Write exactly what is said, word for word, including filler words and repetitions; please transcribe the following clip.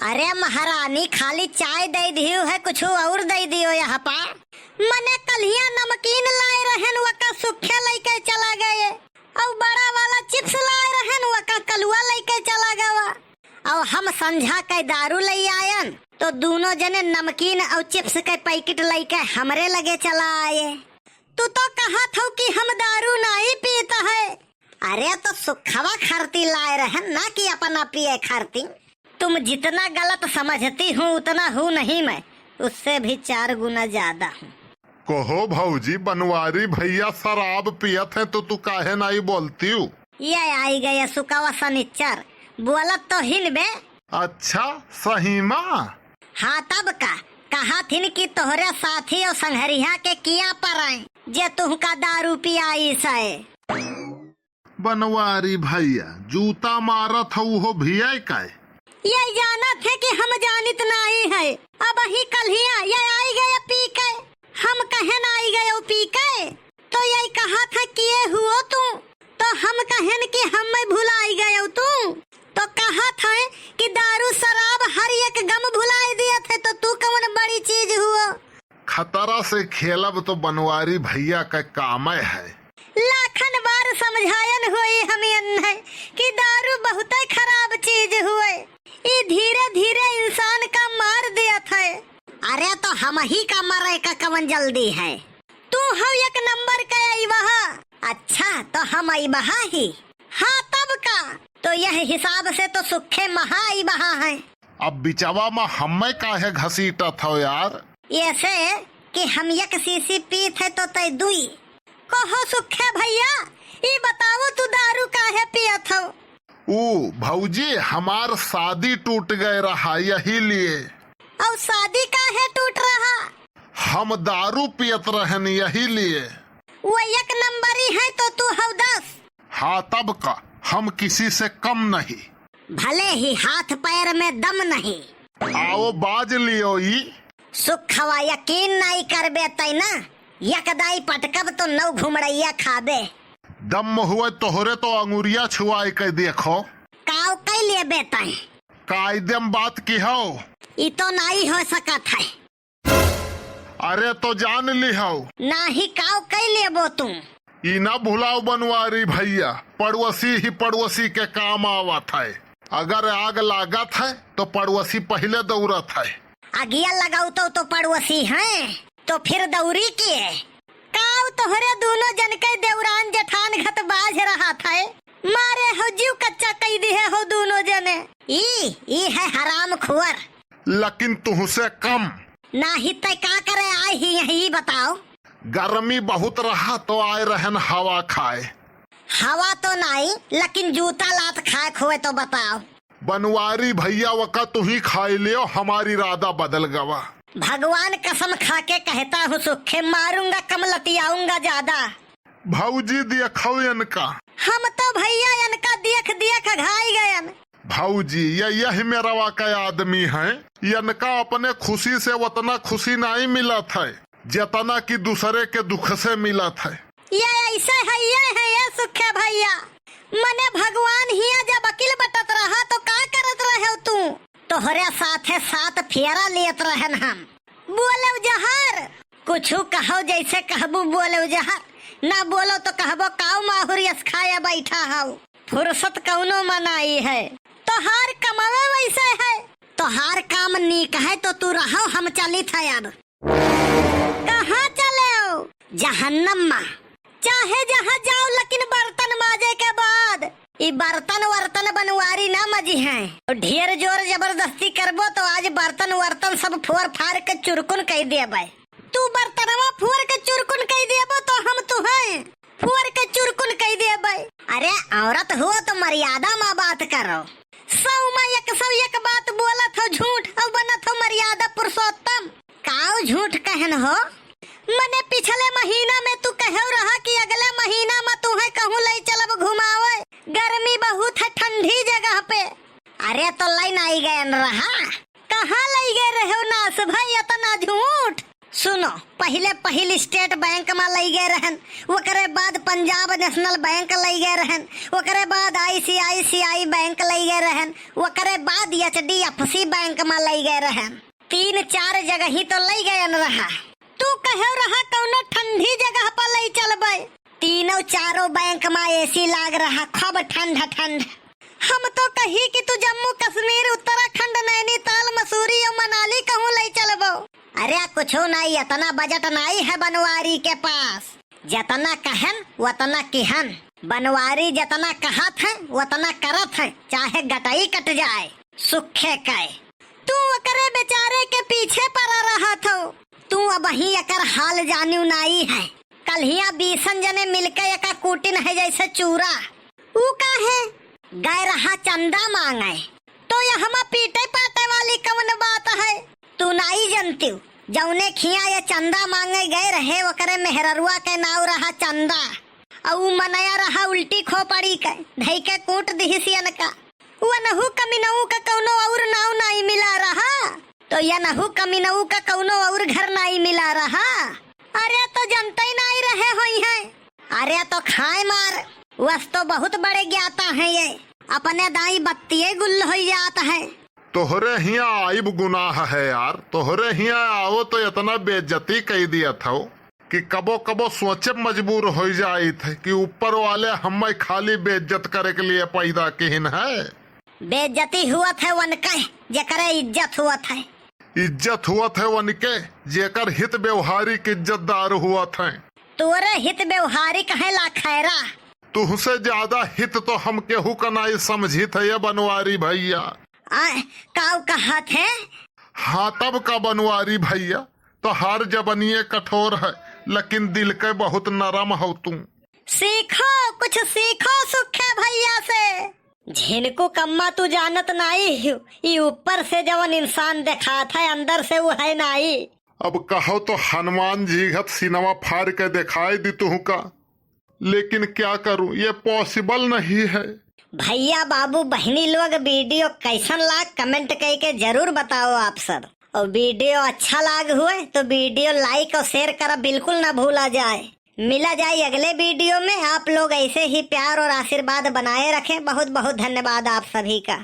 अरे महारानी, खाली चाय दइ दिहु है, कुछु अउर दइ दियो यहाँ पा। मने कल्हिया नमकीन लाए रहेन, वका सुखे लइके चला गए। अउ बड़ा वाला चिप्स लाए रहेन, वका कलुआ लइके चला गवा। अउ हम संझा के दारू लइ आयन, तो दूनो जने नमकीन अउ चिप्स के पैकेट लइके हमरे लगे चला आए। तू तो कहत हउ कि हम दारू नाहीं पीत है। अरे तो सुखवा खारती लाए रहेन ना कि अपना पिए खारती। तुम जितना गलत समझती हूँ उतना हूँ नहीं मैं, उससे भी चार गुना ज्यादा हूँ। कहो भौजी, बनवारी भइया सराब पियत हैं तो तू काहे नाहीं बोलतिउ? ये आइ गए सुकवा सनिच्चर, बोलत तो हिन बे। अच्छा, सही मा? हाँ तब का, कहत हिन कि तोहरे साथी अउ संघरिहा के किया परइ, जे तुहका दारू पियाइस है। बनवारी भइया, जूता मारत हउ उहो भियाइ काहे? ये जानत है कि हम जानित नाहीं है। अबहीं कल्हिया ये आइ गए पी के, हम कहेन आइ गए पी के, तो ये कहत है किए हुओ तू, तो हम कहेन कि हम्मे भुलाइ गए तू, तो कहत है कि दारू सराब हर एक गम भुलाइ दियत है, तो तू कउन बड़ी चीज हुओ? खतरा से खेलब तो बनवारी भइया के कामे है। लाखन बार समझायन होई हम एन्हे कि दारू बहुतइ खराब चीज हुए, ई धीरे धीरे इंसान का मार दियत है। अरे तो हमही का मरइ का कवन जल्दी है? तू हउ एक नंबर के अइबहा। अच्छा तो हम अइबहा ही। हाँ तब का, तो यह हिसाब से तो सुखे महा अइबहा है। अब बिचवा मा हम्मे काहे घसीटत हउ यार? एसे कि हम एक शीशी पीत है तो तइ दुइ। कहो सुखे भइया, ई बताओ तू दारू काहे पियत हउ? ऊ भौजी, हमार शादी टूट गए रहा यही लिए। अउ शादी काहे टूट रहा? हम दारू पियत रहेन यही लिए। वो एक नंबरी है तो तू हउ दस। हाँ तब का, हम किसी से कम नहीं। भले ही हाथ पैर में दम नहीं। आओ बाज लियो ई। सुखवा यकीन नाहीं करबे तइ ना, एक दाई पटकब तो नौ घुमड़इया खाबे। दम हुए तोहरे तो अंगुरिया छुआइ के देखो। काउ कइ लेबे तइ? कायदे में बात किहउ। ई तो नाहीं होइ सकत है। अरे तो जान लिहउ। नाहीं काउ कइ लेबो तू। ई ना भुलाउ बनवारी भइया, पड़ोसी ही पड़ोसी के काम आवत है। अगर आग लागत है तो पड़ोसी पहिले दौड़त है। अगिया लगउतउ तो पड़ोसी हैं, तो फिर दौरी किए? काउ तोहरे दूनो जन के देउरान जेठान घत बाझ रहत है, मारे हउ जीव कच्चा कइ दिहे हउ दूनो जने। ई, ई है हराम खुअर। लेकिन तुहसे कम। नाहीं तइ का करे आइ ही यहीं, ई बताउ। गर्मी बहुत रहा तो आए रहेन हवा खाए। हवा तो नाहीं, लेकिन जूता लात खाए खुए तो बताउ। बनवारी भइया वका तुही खाइ लियो, हमार इरादा बदल गवा। भगवान कसम खाके कहता हूँ सुखे, मारूंगा कम लतियाऊंगा ज्यादा। भौजी देखउ एनका। हम तो भइया एनका देख देख घाइ गएन। भौजी, ये यही मेरवा के आदमी हैं, एनका अपने खुशी से ओतना खुशी नाहीं मिलत है, जेतना कि दुसरे के दुख से मिलत है। ये अइसे है, ये है, ये सुखे भइया, मने भगवान हियाँ जब अकिल बटत रहा तो का करत रहेउ तू? तोहरे साथे सात फेरा लेत रहेन हम। बोलेउ जहर। कुछु कहउ जइसे कहबू बोलेउ जहर, ना बोलो तो कहबो काउ माहुर यस खाए बैठा हउ। फुर्सत कउनो मा नाहीं है। तोहार कमावे वइसे है। तोहार काम नीक है तो तू रहउ, हम चलित है अब। कहाँ चलेउ? जहन्नम मा। चाहे जहाँ जाउ, लेकिन बर्तन माजे के बाद। ई बर्तन वर्तन बनवारी ना मजिहैं। ढेर जोर जबरदस्ती करबो तो आज बर्तन वर्तन सब फोर फार के चुरकुन कइ देबै। तू बर्तनवा फोर के चुरकुन कइ देबो तो हम तुहैं फोर के चुरकुन कइ देबै। अरे औरत हुओ तो मर्यादा मा बात करो। सौ मा एक सौ एक बात बोलत हो झूठ, अउ बनत हो मर्यादा पुरुषोत्तम। काउ झूठ कहन हो? मने पिछले महीना में तू कहेउ रहा कि अगले महीना मा तुहैं कहूँ लइ चलब घुमावै, गर्मी बहुत है ठंडी जगह पे। अरे तो लइ नाहीं गएन रहा। कहाँ लइ गए रहेउ नास भाई, एतना झूठ? सुनो, पहिले पहिल स्टेट बैंक मा लइ गए रहन, ओकरे बाद पंजाब नेशनल बैंक लइ गए रहन, ओकरे बाद आईसीआईसीआई बैंक लइ गए रहन, ओकरे बाद एचडीएफसी बैंक मा लइ गए रहन। तीन चार जगह ही तो लइ गयन रहा। तू कहे रहा कौनो ठंडी जगह पर लइ चलबे। तीनों चारों बैंक मा एसी लाग रहा, खूब ठंड ठंड। हम तो कही कि तू जम्मू कश्मीर, उत्तराखंड, नैनीताल, मसूरी और मनाली कहूँ लइ चलबो। अरे कुछो नाई, इतना बजट नाई है बनवारी के पास। जतना कहन वतना किहन। बनवारी जतना कहत है वतना करत है, चाहे गटई कट जाए सुखे के। तू ओकरे बेचारे के पीछे पड़ा रहत हो। तू अबहीं एकर हाल जानिउ नाई है। कल्हिया बीसन जने मिलके एका कूटिन है जैसे चूरा। ऊ काहे? गए रहा चंदा मांगे, तो यहमा पीटे पाटे वाली कवन बात है? तू नाई जनतिउ, जौने खिया ये चंदा मांगे गए रहे, ओकरे मेहररुआ के नाव रहा चंदा। अउ ऊ मनया रहा उल्टी खोपड़ी के, धई के कूट दिहिसियन का। वनहू कमिनऊ का कौनो और नाव नाई मिला रहा, तो यनहू कमिनऊ का कौनो और घर नाई मिला रहा। अरे तो जनते नाई रहे होई हैं। अरे तो खाए मार, वस तो बहुत बड़े ज्ञाता है ये, अपने दाई बत्तिये गुल होई जात है। तोहरे हियाँ आइब गुनाह है यार, तोहरे हियाँ आओ तो इतना बेइज्जती कई दिया था कि कबो कबो सोचे मजबूर हो जाइत है कि ऊपर वाले हमें खाली बेइज्जत करे के लिए पैदा किहिन है। बेइज्जती हुअत है वनके, जेकरे इज्जत हुअत है। इज्जत हुअत है वनके, जेकर हित व्यवहारिक इज्जतदार हुअत है। तोरे हित व्यवहारिक है लाखैरा। तुहसे ज्यादा हित तो हम केहू का नाई समझित है ये बनवारी भैया। आ, काऊ कहत है? हाँ तब का बनवारी भैया, तोहार जबनिये कठोर है, लेकिन दिल के बहुत नरम हो तू। सीखो, कुछ सीखो सुखे भैया से। झिनकू कम्मा तू जानत नाई हो, ई ऊपर से जवन इंसान देखात है, अंदर से ऊ है नाई। अब कहो तो हनुमान जी घत सीनवा फाड़ के देखाई दी तुहू का, लेकिन क्या करूं, ये possible नहीं है। भैया बाबू बहिनी लोग video कैसन लाग comment कई के जरूर बताओ आप सब। और video अच्छा लाग हुए तो video like और share करब बिल्कुल ना भूला जाए। मिला जाए अगले video में। आप लोग ऐसे ही प्यार और आशीर्वाद बनाए रखें। बहुत बहुत धन्यवाद आप सभी का।